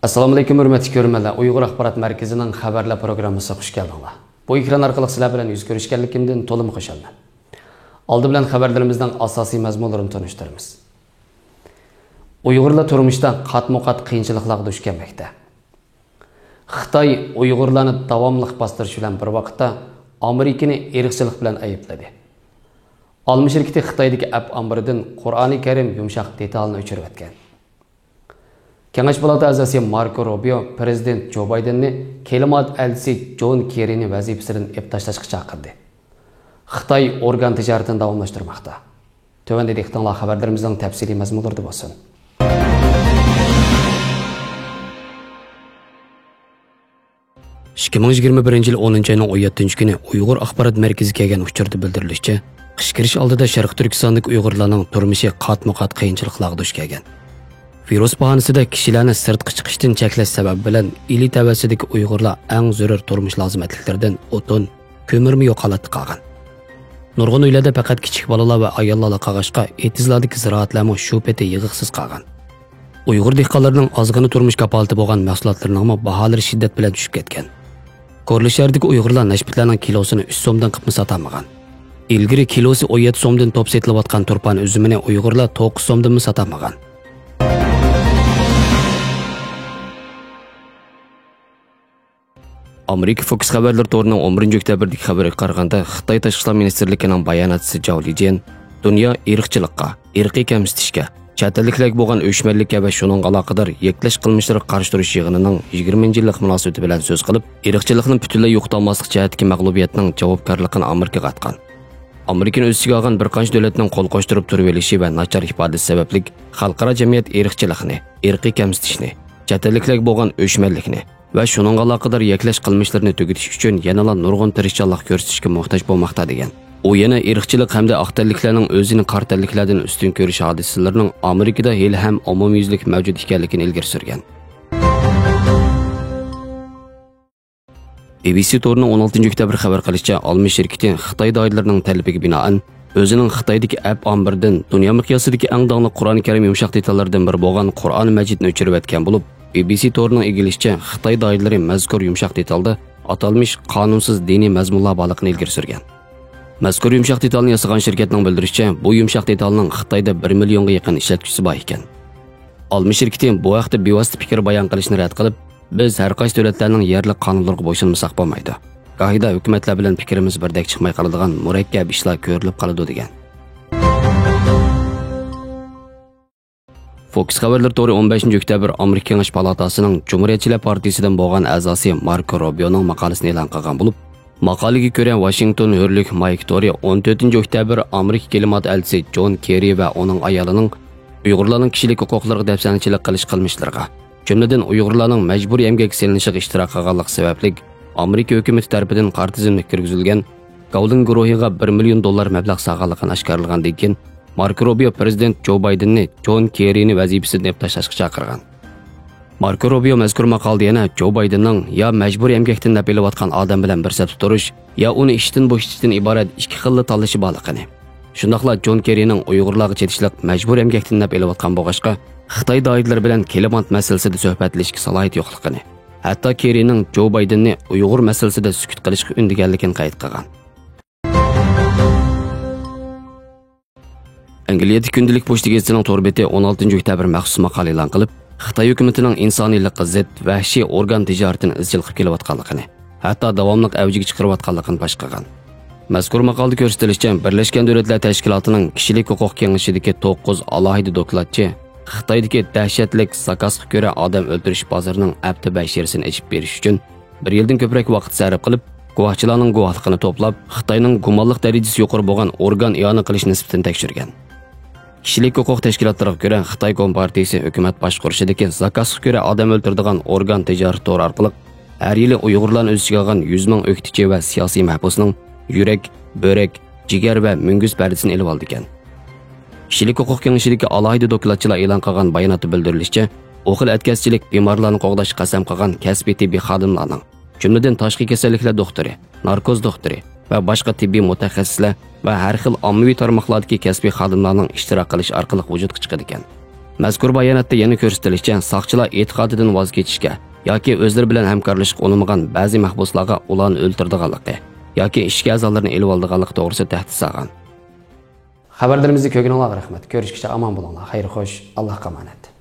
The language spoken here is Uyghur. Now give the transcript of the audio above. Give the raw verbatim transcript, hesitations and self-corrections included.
ئەسسالامۇئەلەيكۇم، ھۆرمەتلىك كۆرۈرمەنلەر. ئۇيغۇر ئاخبارات مەركىزىنىڭ خەۋەرلەر پروگراممىسىغا خۇش كەلدىڭلار. بۇ ئېكران ئارقىلىق سىلەر بىلەن يۈز كۆرۈشكەنلىكىمدىن تولىمۇ خۇشالمەن. ئالدى بىلەن خەۋەرلىرىمىزنىڭ ئاساسىي مەزمۇنلىرىنى تونۇشتۇرىمىز. ئۇيغۇرلار تۇرمۇشتا قاتمۇ قات قىيىنچىلىقلارغا دۇچ كەلمەكتە. خىتاي ئۇيغۇرلارنى داۋاملىق باستۇرۇش بىلەن بىر ۋاقىتتا ئامېرىكىنى ئىرقچىلىق بىلەن ئەيىبلىدى. ئالما شىركىتى خىتايدىكى ئەپ ئامبىرىدىن قۇرئانى كەرىم يۇمشاق دېتالىنى ئۆچۈرۈۋەتكەن. كېڭەش پالاتا ئەزاسى ماركو روبىيو پىرېزىدېنت جو بايدېننى كىلىمات ئەلچىسى جون كېررىنى ۋەزىپىسىدىن ئېلىپ تاشلاشقا چاقىردى. خىتاي ئورگان تىجارىتىنى داۋاملاشتۇرماقتا. تۆۋەندە دىققىتىڭلار خەۋەرلىرىمىزنىڭ تەپسىلىي مەزمۇنلىرىدا بولسۇن. ئىككى مىڭ يىگىرمە بىرىنچى يىل ئونىنچى ئاينىڭ ئون يەتتىنچى كۈنى ئۇيغۇر ئاخبارات مەركىزىگە كەلگەن ئۇچۇردا بىلدۈرۈلۈشىچە، قىش كىرىش ئالدىدا شەرقىي تۈركىستاندىكى ئۇيغۇرلارنىڭ تۇرمۇشى قاتمۇ قات قىيىنچىلىقلارغا دۇچ كەلگەن. ۋىرۇس باھانىسىدە كىشىلەرنى سىرتقا چىقىشتىن چەكلەش سەۋەبى بىلەن ئىلى تەۋەسىدىكى ئۇيغۇرلار ئەڭ زۆرۈر تۇرمۇش لازىمەتلىكلىرىدىن ئوتۇن، كۆمۈرمۇ يوق ھالەتتە قالغان. نۇرغۇن ئۆيلەردە پەقەت كىچىك بالىلار ۋە ئاياللارلا قالغاچقا، ئېتىزلاردىكى زىرائەتلەرمۇ شۇ پېتى يېغىقسىز قالغان. ئۇيغۇر دېھقانلىرىنىڭ ئازغىنا تۇرمۇش كاپالىتى بولغان مەھسۇلاتلىرىنىڭمۇ باھالىرى شىددەت بىلەن چۈشۈپ كەتكەن. كورلا شەھىرىدىكى ئۇيغۇرلار نەشپۈتلەرنىڭ كىلوسىنى ئۈچ سومدىن قىپمۇ ساتالمىغان. ئىلگىرى كىلوسى ئون يەتتە سومدىن توپ سېتىلىۋاتقان تۇرپان ئۈزۈمىنى ئۇيغۇرلار توققۇز سومدىنمۇ ساتالمىغان. ئامېرىكا فوكس خەۋەرلىرى تورىنىڭ ئون بىرىنچى ئۆكتەبىردىكى خەۋىرىگە قارىغاندا، خىتاي تاشقى ئىشلار مىنىستىرلىكىنىڭ باياناتچىسى جاۋ لىجيەن دۇنيا ئىرقچىلىققا، ئىرقىي كەمسىتىشكە، چەت ئەللىكلەرگە بولغان ئۆچمەنلىككە ۋە شۇنىڭغا ئالاقىدار يەكلەش قىلمىشلىرىغا قارشى تۇرۇش يىغىنىنىڭ يىگىرمىنچى يىللىق مۇناسىۋىتى بىلەن سۆز قىلىپ، ئىرقچىلىقنى پۈتۈنلەي يوقىتالماسلىق جەھەتتىكى مەغلۇبىيەتنىڭ جاۋابكارلىقىنى ئامېرىكىغا ئاتقان. ئامېرىكىنى ئۆز ئىچىگە ئالغان بىر قانچە دۆلەتنىڭ قول قوشتۇرۇپ تۇرۇۋېلىشى ۋە ناچار ئىپادىسى سەۋەبلىك خەلقئارا جەمئىيەت ئىرقچىلىقنى، ئىرقىي كەمسىتىشنى، چەت ئەللىكلەرگە بولغان ئۆچمەنلىكنى، ۋە شۇنىڭغا ئالاقىدار يەكلەش قىلمىشلىرىنى تۈگىتىش ئۈچۈن يەنىلا نۇرغۇن تىرىشچانلىق كۆرسىتىشكە موھتاج بولماقتا، دېگەن. ئۇ يەنە ئىرقچىلىق ھەمدە ئاق تەنلىكلەرنىڭ ئۆزىنى قارا تەنلىكلەردىن ئۈستۈن كۆرۈش ھادىسىلىرىنىڭ ئامېرىكىدا ھېلىھەم ئومۇميۈزلۈك مەۋجۇت ئىكەنلىكىنى ئىلگىرى سۈرگەن. بى بى سى تورىنىڭ ئون ئالتىنچى ئۆكتەبىر خەۋەر قىلىشىچە، ئالما شىركىتى خىتاي دائىرىلىرىنىڭ تەلىپىگە بىنائەن، ئۆزىنىڭ خىتايدىكى ئەپ ئامبىرىدىن دۇنيا مىقياسىدىكى ئەڭ داڭلىق قۇرئانى كەرىم يۇمشاق دېتاللىرىدىن بىرى بولغان قۇرئانى مەجىدنى ئۆچۈرۈۋەتكەن بولۇپ، بى بى سى تورىنىڭ ئىگىلىشىچە، خىتاي دائىرىلىرى مەزكۇر يۇمشاق دېتالدا ئاتالمىش قانۇنسىز دىنىي مەزمۇنلار بارلىقىنى ئىلگىرى سۈرگەن. مەزكۇر يۇمشاق دېتالنى ياسىغان شىركەتنىڭ بىلدۈرۈشىچە، بۇ يۇمشاق دېتالنىڭ خىتايدا بىر مىليونغا يېقىن ئىشلەتكۈچىسى بار ئىكەن. ئالما شىركىتى بۇ ھەقتە بىۋاسىتە پىكىر بايان قىلىشنى رەت قىلىپ، بىز ھەر قايسى دۆلەتلەرنىڭ يەرلىك قانۇنلىرىغا بويسۇنمىساق بولمايدۇ. گاھىدا ھۆكۈمەتلەر بىلەن پىكرىمىز بىردەك چىقماي قالىدىغان مۇرەككەپ ئىشلار كۆرۈلۈپ قالىدۇ، دېگەن. فوكس خەۋەرلىرى تورى ئون بەشىنچى ئۆكتەبىر ئامېرىكا كېڭەش پالاتاسىنىڭ جۇمھۇرىيەتچىلەر پارتىيىسىدىن بولغان ئەزاسى ماركو روبىيونىڭ ماقالىسىنى ئېلان قىلغان بولۇپ، ماقالىگە كۆرە، ۋاشىنگتون ھۆرلۈك مايك تورى ئون تۆتىنچى ئۆكتەبىر ئامېرىكا كىلىمات ئەلچىسى جون كېررى ۋە ئۇنىڭ ئايالىنىڭ ئۇيغۇرلارنىڭ كىشىلىك ھوقۇقلىرىغا دەپسەندىچىلىك قىلىش قىلمىشلىرىغا، جۈملىدىن ئۇيغۇرلارنىڭ مەجبۇرىي ئەمگەككە سېلىنىشىغا ئىشتىراك قىلغانلىقى سەۋەبلىك، ئامېرىكا ھۆكۈمىتى تەرىپىدىن قارا تىزىملىككە كىرگۈزۈلگەن گاۋلىن گۇرۇھىغا بىر مىليون دوللار مەبلەغ سالغانلىقىنى ئاشكارىلىغاندىن كېيىن، ماركو روبىيو پىرېزىدېنت جو بايدېننى جون كېررىنى ۋەزىپىسىدىن ئېلىپ تاشلاشقا چاقىرغان. ماركو روبىيو مەزكۇر ماقالىدە يەنە جو بايدېننىڭ يا مەجبۇرىي ئەمگەكتىن نەپ ئېلىۋاتقان ئادەم بىلەن بىر سەپتە تۇرۇش، يا ئۇنى ئىشتىن بوشىتىشتىن ئىبارەت ئىككى خىللا تاللىشى بارلىقىنى، شۇنداقلا جون كېررىنىڭ ئۇيغۇرلارغا چېتىشلىق مەجبۇرىي ئەمگەكتىن نەپ ئېلىۋاتقان بولغاچقا، خىتاي دائىرىلىرى بىلەن كلىمات مەسىلىسىدە سۆھبەتلىشىشكە سالاھىيىتى يوقلۇقىنى، ھەتتا كېررىنىڭ جو بايدېننى ئۇيغۇر مەسىلىسىدە سۈكۈت قىلىشقا ئۈندىگەنلىكىنى قەيت قىلغان. ئەنگلىيەدىكى كۈندىلىك پوچتا گېزىتىنىڭ تور بېتى ئون ئالتىنچى ئۆكتەبىر مەخسۇس ماقالە ئېلان قىلىپ، خىتاي ھۆكۈمىتىنىڭ ئىنسانىيلىققا زىت، ۋەھشىي ئورگان تىجارىتىنى ئىزچىل قىلىپ كېلىۋاتقانلىقىنى، ھەتتا داۋاملىق ئەۋجىگە چىقىرىۋاتقانلىقىنى باش قىلغان. مەزكۇر ماقالىدە كۆرسىتىلىشىچە، بىرلەشكەن دۆلەتلەر تەشكىلاتىنىڭ كىشىلىك ھوقۇق كېڭىشىدىكى توققۇز ئالاھىدە دوكلاتچى خىتايدىكى دەھشەتلىك زاكازغا كۆرە ئادەم ئۆلتۈرۈش بازىرىنىڭ ئەپتە بەشىرىسىنى ئېچىپ بېرىش ئۈچۈن بىر يىلدىن كۆپرەك ۋاقىت سەرپ قىلىپ، گۇۋاھچىلارنىڭ گۇۋاھلىقىنى توپلاپ، خىتاينىڭ گۇمانلىق دەرىجىسى يۇقىرى بولغان ئورگان ئىئانە قىلىش نىسبىتىنى تەكشۈرگەن. كىشىلىك ھوقۇق تەشكىلاتلىرىغا كۆرە، خىتاي كومپارتىيىسى ھۆكۈمەت باشقۇرۇشىدىكى زاكازغا كۆرە ئادەم ئۆلتۈرىدىغان ئورگان تىجارىتى تورى ئارقىلىق ھەر يىلى ئۇيغۇرلارنى ئۆز ئىچىگە ئالغان يۈز مىڭ ئۆكتىچى ۋە سىياسىي مەھبۇسنىڭ يۈرەك، بۆرەك، جىگەر ۋە مۈڭگۈز پەردىسىنى ئېلىۋالىدىكەن. كىشىلىك ھوقۇق كېڭىشىدىكى ئالاھىدە دوكلاتچىلار ئېلان قىلغان باياناتتا بىلدۈرۈلۈشىچە، ئۇ خىل ئەتكەسچىلىك بىمارلارنى قوغداشقا قەسەم قىلغان كەسپىي تېببىي خادىملارنىڭ، جۈملىدىن تاشقى كېسەللىكلەر دوختۇرى، ناركوز دوختۇرى ۋە باشقا تېببىي مۇتەخەسسىسلەر ۋە ھەر خىل ئاممىۋى تارماقلاردىكى كەسپىي خادىملارنىڭ ئىشتىراك قىلىشى ئارقىلىق ۋۇجۇدقا چىقىدىكەن. مەزكۇر باياناتتا يەنە كۆرسىتىلىشىچە، ساقچىلار ئېتىقادىدىن ۋاز كېچىشكە ياكى ئۆزلىرى بىلەن ھەمكارلىشىشقا ئۇنىمىغان بەزى مەھبۇسلارغا ئۇلارنى ئۆلتۈرىدىغانلىقى ياكى ئىچكى ئەزالىرىنى ئېلىۋالىدىغانلىقى توغرىسىدا تەھدىت سالغان. خەۋەرلىرىمىزنى كۆرگىنىڭلارغا رەھمەت. كۆرۈشكىچە ئامان بولۇڭلار. خەير خوش. ئاللاھقا ئامانەت.